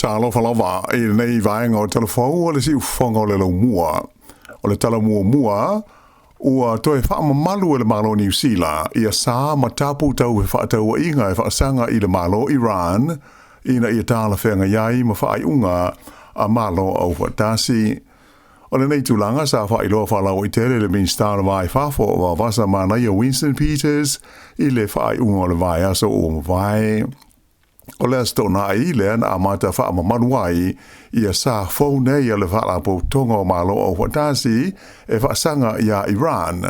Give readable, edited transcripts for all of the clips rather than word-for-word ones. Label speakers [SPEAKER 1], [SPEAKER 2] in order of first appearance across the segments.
[SPEAKER 1] Talofa lava i lenei vaega o Talafou o le siufofoga o le laumua. O le tala muamua, ua toe faamamalu e le Malo o Niu Sila ia sa ma tapu tau fefaatauaiga e faasaga i le Malo Iran ina ia talafeagai ai ma faaiuga a Malo Aufaatasi. O lenei tulaga sa faailoa faalauaitele e le Minisita o le Va i Fafo o Vavasa Manaia Winston Peters i le faaiuga o le vaiaso ua mavae. O le Aso Toonai lea na amata faamamalu ai ia sa fou nei a le Faalapotopotoga o Malo Aufaatasi e faasaga iā Iran,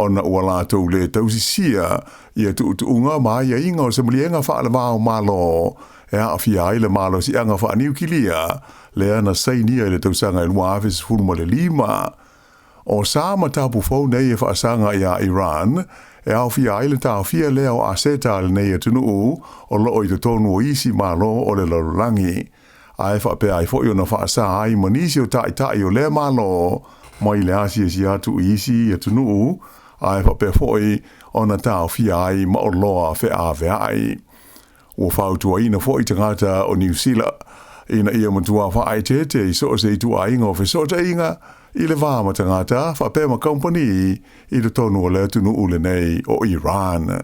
[SPEAKER 1] ona ua latou lē tausisia ia tuutuuga ma aiaiga o se maliega faale-va o Malo e aafia ai le malosiaga faaniukilia lea na sainia i le tausaga e 2015. O sa ma tapu fou nei e faasaga iā Iran, e aofia ai le taofia lea o aseta a lenei atunuu o loo i totonu o isi Malo o le lalolagi, ae faapea ai foi ona faasa ai ma nisi o taitai o lea Malo mai le asiasi atu i isi atunuu, ae faapea foi ona taofia ai ma oloa feaveai. Ua fautuaina foi tagata o Niu Sila ina ia matua faaeteete i so o se ituaiga o fesootaiga i le va ma tagata faapea ma kamupani i totonu o le atunuu lenei o Iran.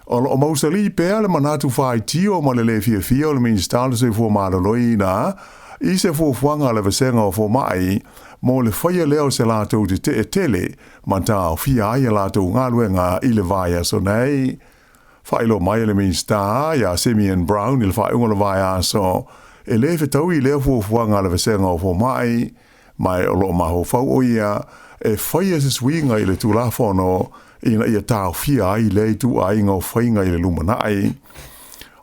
[SPEAKER 1] O lo o mausali pea le manatu faitio ma le lē fiafia o le Minisita o le Soifua Maloloina i se fuafuaga a le Vasega o Fomai mo le faia lea o se latou tetee tele ma taofia ai a latou galuega i le vaiaso nei. Faailoa mai e le Minisita ia Simeon Brown i le faaiuga o le vaiaso, e lē fetaui lea fuafuaga a le Vasega o Fomai, ma e o lo o mafaufau o ia e faia se suiga i le Tulafono ina ia taofia ai lea ituaiga o faiga i le lumanai.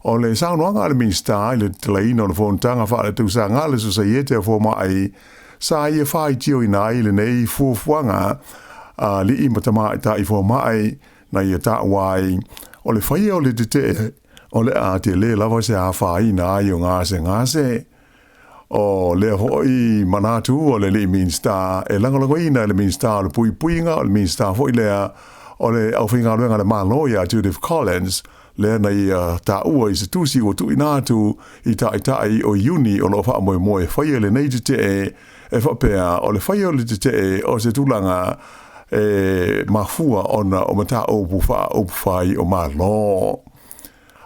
[SPEAKER 1] O le saunoaga a le Minisita i le tatalaina o le fonotaga faaletausaga a le Sosaiete a Fomai sa ia faitioina ai lenei fuafuaga a alii ma tamaitai fomai na ia taua ai, o le faia o le tetee o le a tele lava se afaina ai o gasegase. O lea foi manatu o le alii Minisita e lagolagoina e le Minisita o le Puipuiga, o le Minisita foi lea o le Aufaigaluega a le Malo ia Judith Collins, lea na ia taua i se tusi ua tuuina atu i taitai o Iuni o lo o faamoemoe e faia lenei tetee e faapea o le faia o le tetee o se tulaga e mafua ona o mataupu faaupufai o Malo.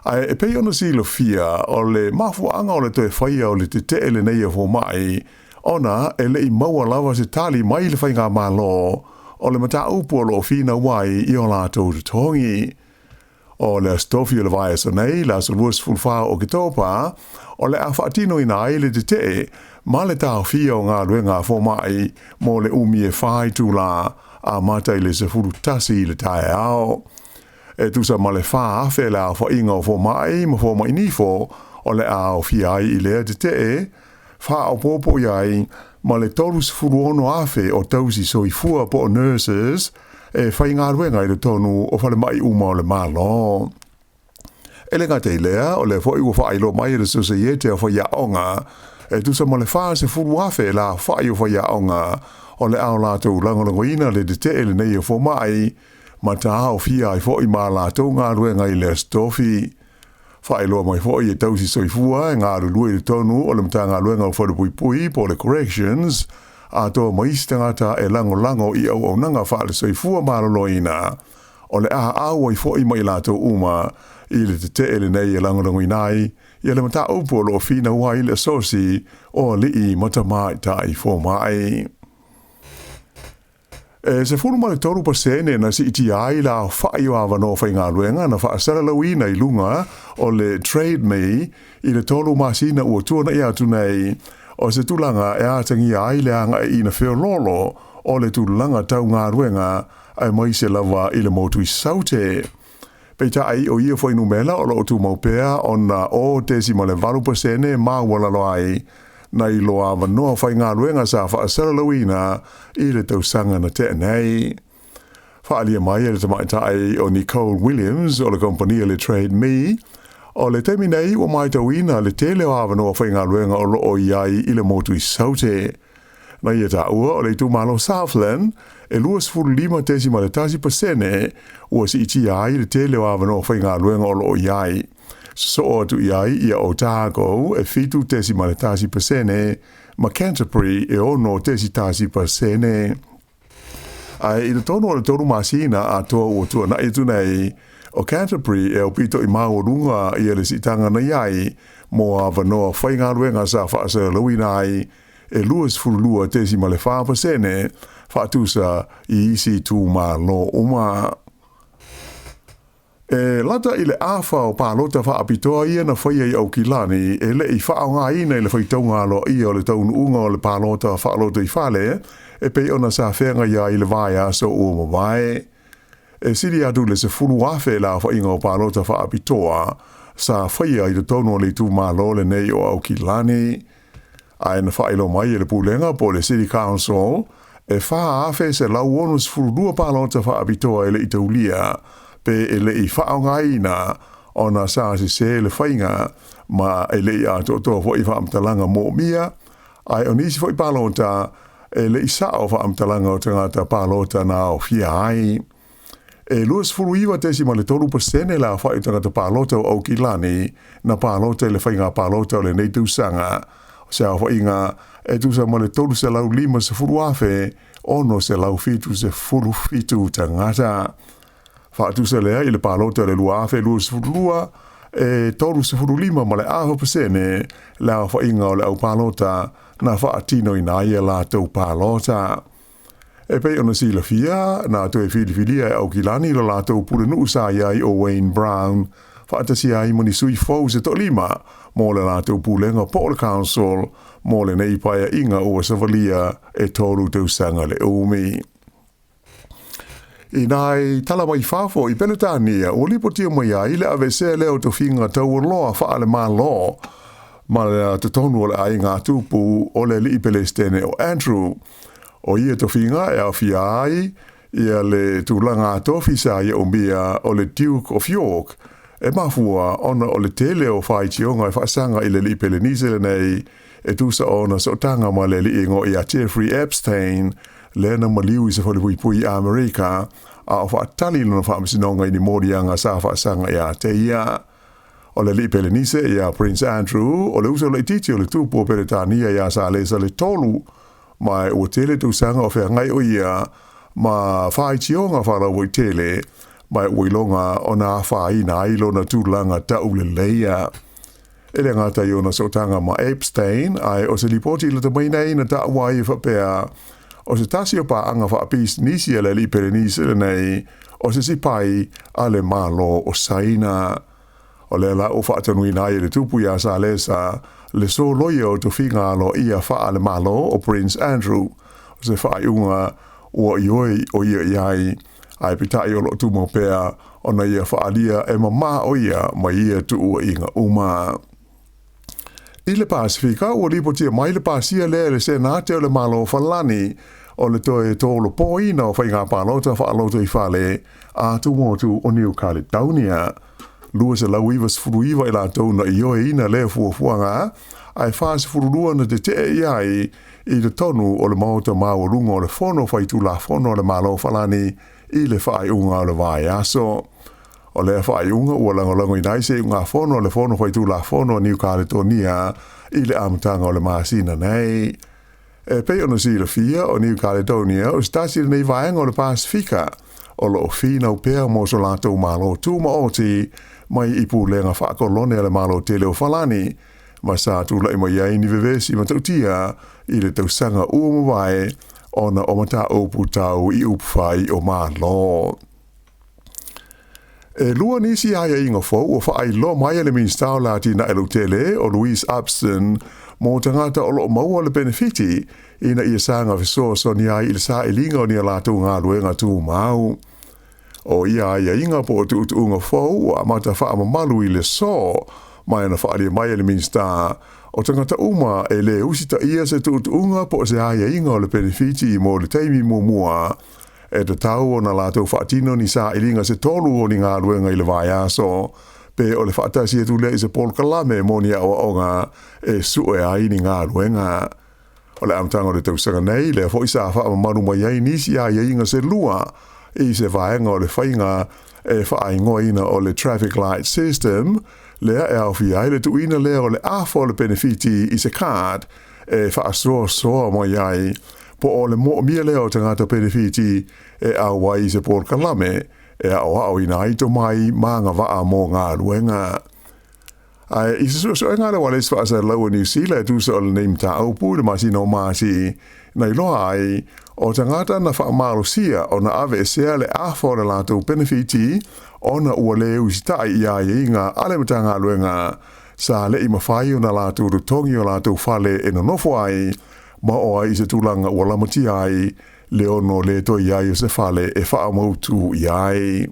[SPEAKER 1] Ae e pei ona silafia, o le mafuaaga o le toe faia o le tetee lenei a fomai, ona e le i maua lava se tali mai le faigamalo o le mataupu o lo o finau ai i o latou totogi. O le Aso Tofi o le vaiaso nei, le aso 24 o Oketopa, o le a faatinoina ai le tetee ma le taofia o galuega a fomai mo le umi e fa itulā, amata i le 11 i le taeao. E tusa ma le 4,000 le aofaiga o fomai ma fomai nifo o le a aofia ai i lea tetee, faaopoopo i ai ma le 36,000 o tausi soifua po o nurses e faigaluega i totonu o falemai uma o le Malo. E le gata i lea, o lea foi ua faailoa mai e le Sosaiete a Faiaoga, e tusa ma le 40,000 le aofai o faiaoga o le a o latou lagolagoina le tetee lenei o fomai ma taofia ai foi ma latou galuega i le Aso Tofi. Faailoa mai foi e tausi soifua e galulue i totonu o le Matagaluega o Falepuipui po o le Corrections, atoa ma isi tagata e lagolago i auaunaga faale-soifua maloloina, o le a auai foi ma i latou uma i le tetee lenei e lagolagoina ai ia le mataupu o lo o finau ai le Asosi o Alii ma Tamaitai Fomai. E 13% na siitia ai le aofai o avanoa faigaluega na faasalalauina i luga o le Trade Me i le 3 masina ua tuanai atu nei, o se tulaga e atagia ai le agaiina feoloolo o le tulaga tau galuega aemaise lava i le motu i Saute. Peitai, o ia fuainumera o lo o tumau pea ona 0.8% maualalo ai nai lo avanoa faigaluega sa faasalalauina i le tausaga na tea nei. Faaalia mai e le tamaitai o Nicole Williams o le kamupani le Trade Me, o le taimi nei ua matauina le tele o avanoa faigaluega o lo o i ai i le motu i Saute. Na ia taua o le itumalo Southland e 25.1% ua siitia ai le tele o avanoa faigaluega o lo o i ai. sosoo atu i ai ia Otago e 7.1% ma Canterbury e 6.1%. Ae i totonu o le 3 masina atoa ua tuanai atu nei, o Canterbury e aupito i maualuga ia le siitaga na i ai mo avanoa faigaluega sa faasalalauina ai e 22.4% faatusa i isi itumalo uma. E lata i le afa o palota faapitoa ia na faia i Aukilani e le i faaaogaina i le faitauga aloaia o le taunuuga o le palota faalotoifale e pei ona sa feagai ai i le vaiaso ua mavae. E sili atu le 10,000 le aofaiga o palota faapitoa sa faia i totonu o le itumalo lenei o Aukilani. Ae na faailoa mai e le Pulega po o le City Council e 4,162 palota faapitoa e le i taulia pe e le i faaaogaina ona sa sesē le faiga ma e le i atoatoa foi faamatalaga moomia, ae o nisi foi palota e le i sao faamatalaga o tagata palota na aofia ai. E 29.3% le aofai o tagata palota o Aukilani na palota i le faiga palota o lenei tausaga, o se aofaiga e tusa ma le 350,677 tagata. Faatusa lea i le palota o le 2022, e 35.5% le aofaiga o le au palota na faatinoina ai a latou palota. E pei ona silafia, na toe filifilia e Aukilani lo latou pulenuu sa i ai o Wayne Brown, faatasi ai ma ni sui fou se toalima mo le latou pulega po o le council mo lenei paeaiga ua savalia e 3 tausaga le umi. I nai tala mai fafo i Peretania, ua lipotia mai ai le aveesea lea o tofiga taualoa faale-Malo ma le totonu o le aiga tupu o le alii Pelestene o Andrew. O ia tofiga e aofia ai ia le tulaga tofi sa ia umia o le Duke of York, e mafua ona o le tele o faitioga e faasaga i le alii Pelenise lenei e tusa ona sootaga ma le alii igoa ia Jeffrey Epstein, lea na maliu i se falepuipui i Amerika, a o faatali lona faamasinoga i ni moliaga sa faasaga ia te ia. O le alii Pelenise ia Prince Andrew, o le uso laitiiti o le tupu o Peretania ia Salesa le Tolu, ma ua tele tausaga o feagai o ia ma faitioga faalauaitele, ma ua iloga ona afaina ai lona tulaga tauleleia. E le gata i ona sootaga ma Epstein, ae o se lipoti lata mai nei na taua ai e faapea, o se tasi o paaga faapisinisi a le alii Pelenise lenei, o se sipai a le Malo o Saina. O lea la ua faatanuina ai e le tupu ia Salesa le soloia o tofiga aloaia faale-Malo o Prince Andrew, o se faaiuga ua ioe o ia i ai, ae peitai o loo tumau pea ona ia faaalia e mamā o ia mai ia tuuaiga uma. I le Pasifika, ua lipotia mai le pasia lea e le Senate o le Malo Falani o le toe tolopoina o faiga palota faalotoifale a tumotu o New Caledonia. 299 i latou na ioeina lea fuafuaga, ae 42 na tetee i ai i totonu o le maota maualuga o le Fono Faitulafono a le Malo Falani i le faaiuga o le vaiaso. O lea faaiuga ua lagolagoina ai se iugafono a le Fono Faitulafono a New Caledonia i le amataga o le masina nei. E pei ona silafia o New Caledonia o se tasi lenei vaega o le Pasifika o loo finau pea mo so latou malo tumaoti mai i pulega faakolone a le Malo tele o Falani, ma sa tulai mai ai ni vevesi matautia i le tausaga ua mavae ona o mataupu tau i upufai o Malo. E lua nisi aiaiga fou ua faailoa mai e le Minisita o le Atinae Lautele o Louise Upston mo tagata o loo maua le penefiti ina ia saga fesoasoani ai i le sailiga o ni a latou galuega tumau. O ia aiaiga po o tuutuuga fou ua amata faamamalu i le aso, ma e na faaalia mai e le Minisita o tagata uma e lē usitaia se tuutuuga po o se aiaiga o le penefiti mo le taimi muamua e tatau ona latou faatino ni sailiga se tolu o ni galuega i le vaiaso, pe o le faatasi atu lea i se polokalame mo ni aoaoga e sue ai ni galuega. O le amataga o le tausaga nei, lea foi sa faamamalu mai ai nisi aiaiga se lua i se vaega o le faiga e faaigoaina o le Traffic Light System. lea e aofia ai le tuuina lea o le afa o le penefiti i se card e faasoasoa mai ai po o le moomia lea o tagata penefiti e auai i se polokalame e aoaoina ai tomai ma agavaa mo galuega. Ae i se suesuega a le Ualesi Faasalalau o Niu Sila e tusa o lenei mataupu i le masina o Mati, na iloa ai, o tagata na faamalosia ona aveesea le afa o le latou penefiti ona ua le usitai i aiaiga a le Matagaluega sa le i mafai ona latou totogi o latou fale e nonofo ai ma oo ai i se tulaga ua lamatia ai le ono le toe i ai o se fale e faamautu i ai.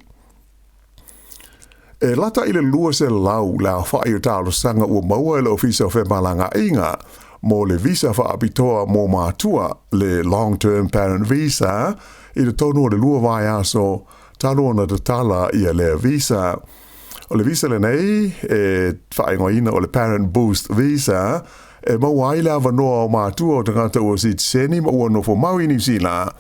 [SPEAKER 1] E lata i le 200 le aofai o talosaga ua maua e le Ofisa o Femalagaaiga mo le Visa Faapitoa mo Matua, le Long Term Parent Visa, i totonu o le 2 vaiaso talu ona tatala ia lea visa. O le visa lenei, e faaigoaina o le Parent Boost Visa, e maua ai le avanoa o matua o tagata ua sitiseni ma ua nofo mau i Niu Sila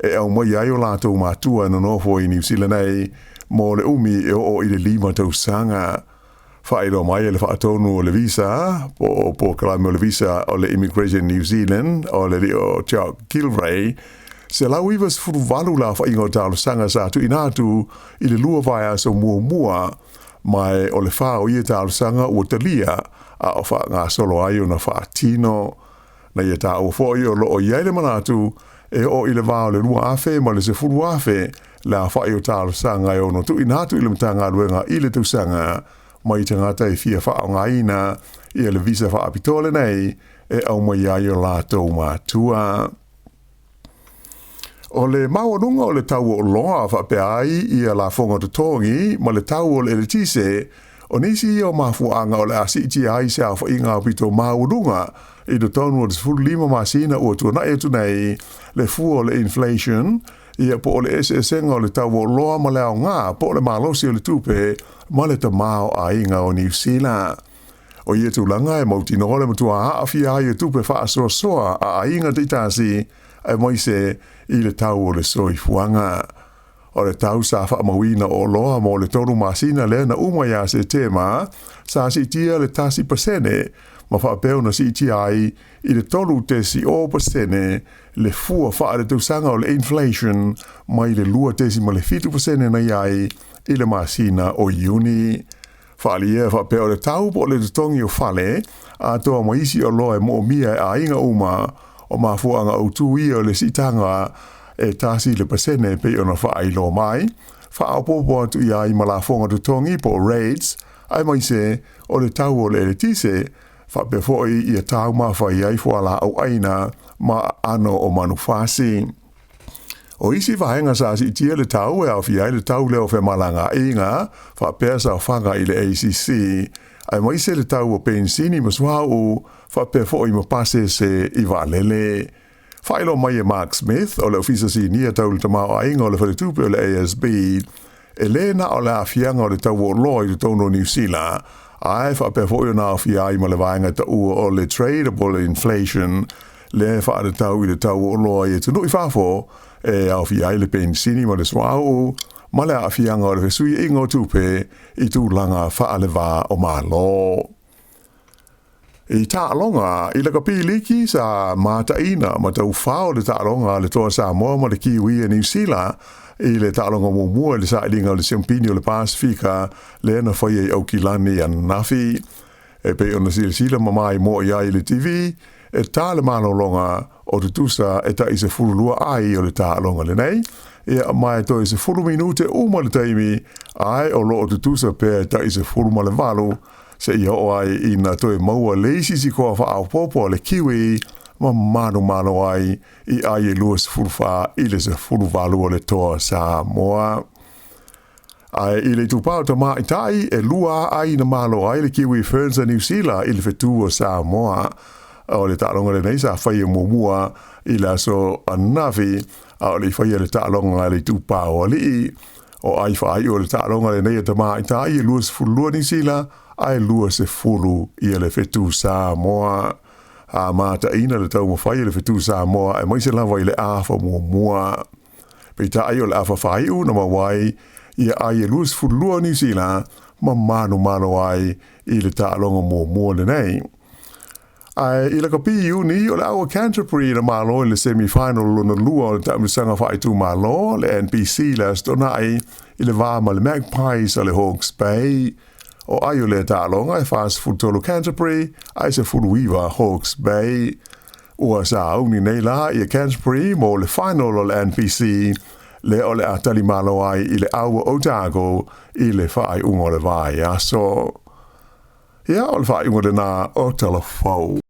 [SPEAKER 1] e aumai ai o latou matua e nonofo i Niu Sila nei mo le umi e oo i le 5 tausaga. Faailoa mai e le faatonu o le visa, po o polokalame o le visa o le Immigration New Zealand, o le alii o Jock Gilray, 198 le aofaiga o talosaga sa tuuina atu i le 2 vaiaso muamua, ma o le 4 o ia talosaga ua talia a o faagasolo ai ona faatino. Na ia taua foi o lo o i ai le manatu e oo i le va o le 2,000 ma le 10,000 le aofai o talosaga e ono tuuina atu i le Matagaluega i le tausaga mai tagata e fia faaaogaina ia le visa faapitoa lenei e aumai ai o latou matua. O le maualuga o le tau o oloa faapea ai ia lafoga totogi ma le tau o le eletise, o nisi ia o mafuaaga o le a siitia ai se aofaiga aupito maualuga i totonu o le 15 masina ua tuanai atu nei, le fua o le inflation, ia po o le eseesega o le tau o oloa ma le aoga po o le malosi o le tupe ma le tamaoaiga o Niu Sila. O ia tulaga e mautinoa le matua aafia ai o tupe faasoasoa a aiga taitasi aemaise i le tau o le soifuaga. O le tau sa faamauina o oloa mo le 3 masina lea na uma ia Setema, sa siitia le 1% ma faapea ona siitia ai i le 3.0% le fua faaletausaga o le inflation mai le 2.7% na i ai i le masina o Iuni. Faaalia e faapea o le tau po o le totogi o fale, atoa ma isi oloa e moomia e aiga uma, o mafuaaga autū ia o le siitaga e 1% pei ona faailoa mai, faaopoopo atu i ai ma lafoga totogi po o rates, aemaise o le tau o le eletise, faapea foi ia taumafa i ai fualaau aina ma aano o manufasi. O isi vaega sa siitia le tau e aofia ai le tau lea o femalagaaiga, faapea saofaga i le ACC, aemaise le tau o penisini ma suauu, faapea foi ma pasese i vaalele. Faailoa mai e Mark Smith o le Ofisa Sinia tau le Tamaoaiga o le Faletupe o le ASB, e le na o le aafiaga o le tau o oloa i totonu o Niu Sila, ae faapea foi ona aofia ai ma le vaega taua o le tradable inflation, lea e faatatau i le tau o oloa i atunuu i fafo, e aofia ai le penisini ma le suauu, ma le aafiaga o le fesuiaiga o tupe i tulaga faaleva o Malo. I taaloga i lakapi liki sa mataina ma taufao le taaloga a le Toa Samoa ma le Kiwi e Niu Sila i le taaloga muamua i le sailiga o le Siamupini o le Pasefika lea na faia i Aukilani ananafi. E pei ona silasila ma maimoa i ai i le TV, e ta le malologa o tutusa e tai 12 ai o le taaloga lenei, ia ma e toe 10 minute uma le taimi, ae o loo tutusa pea e tai 18 seia oo ai ina toe maua le isi sikoa faaopoopo a le Kiwi ma manumalo ai i ai e 24 i le 18 o le Toa Samoa. Ae i le itupa o tamaitai e 2 ai na malo ai le Kiwi Ferns a Niu Sila i le fetu o Samoa. O le taaloga lenei sa faia muamua i le aso ananafi, a o le i faia le taaloga a le itupa o alii. O ai faaiu o le taaloga lenei a tamaitai e 22 Niu Sila ae 20 ia le fetu Samoa. A mataina le taumafai o le fetu Samoa aemaise lava i le afa muamua. Peitai o le afa faaiu na maua ai ia ai e 22 Niu Sila ma manumanu ai i le taaloga muamua lenei. Ae i lakapi Iuni, o le au a Canterbury na malo i le semi-final lona lua o le taamilosaga faaitumalo, le NPC i le Aso Toonai, i le va ma le Magpies a le Hawke's Bay. O ai o lea taaloga e 43 Canterbury ae 19 Hawke's Bay. Ua sauni nei la ia Canterbury mo le final o le NPC, lea o le a talimalo ai i le au a Otago i le faaiuga o le vaiaso. Ia, o le faaiuga lena o Tala Fou.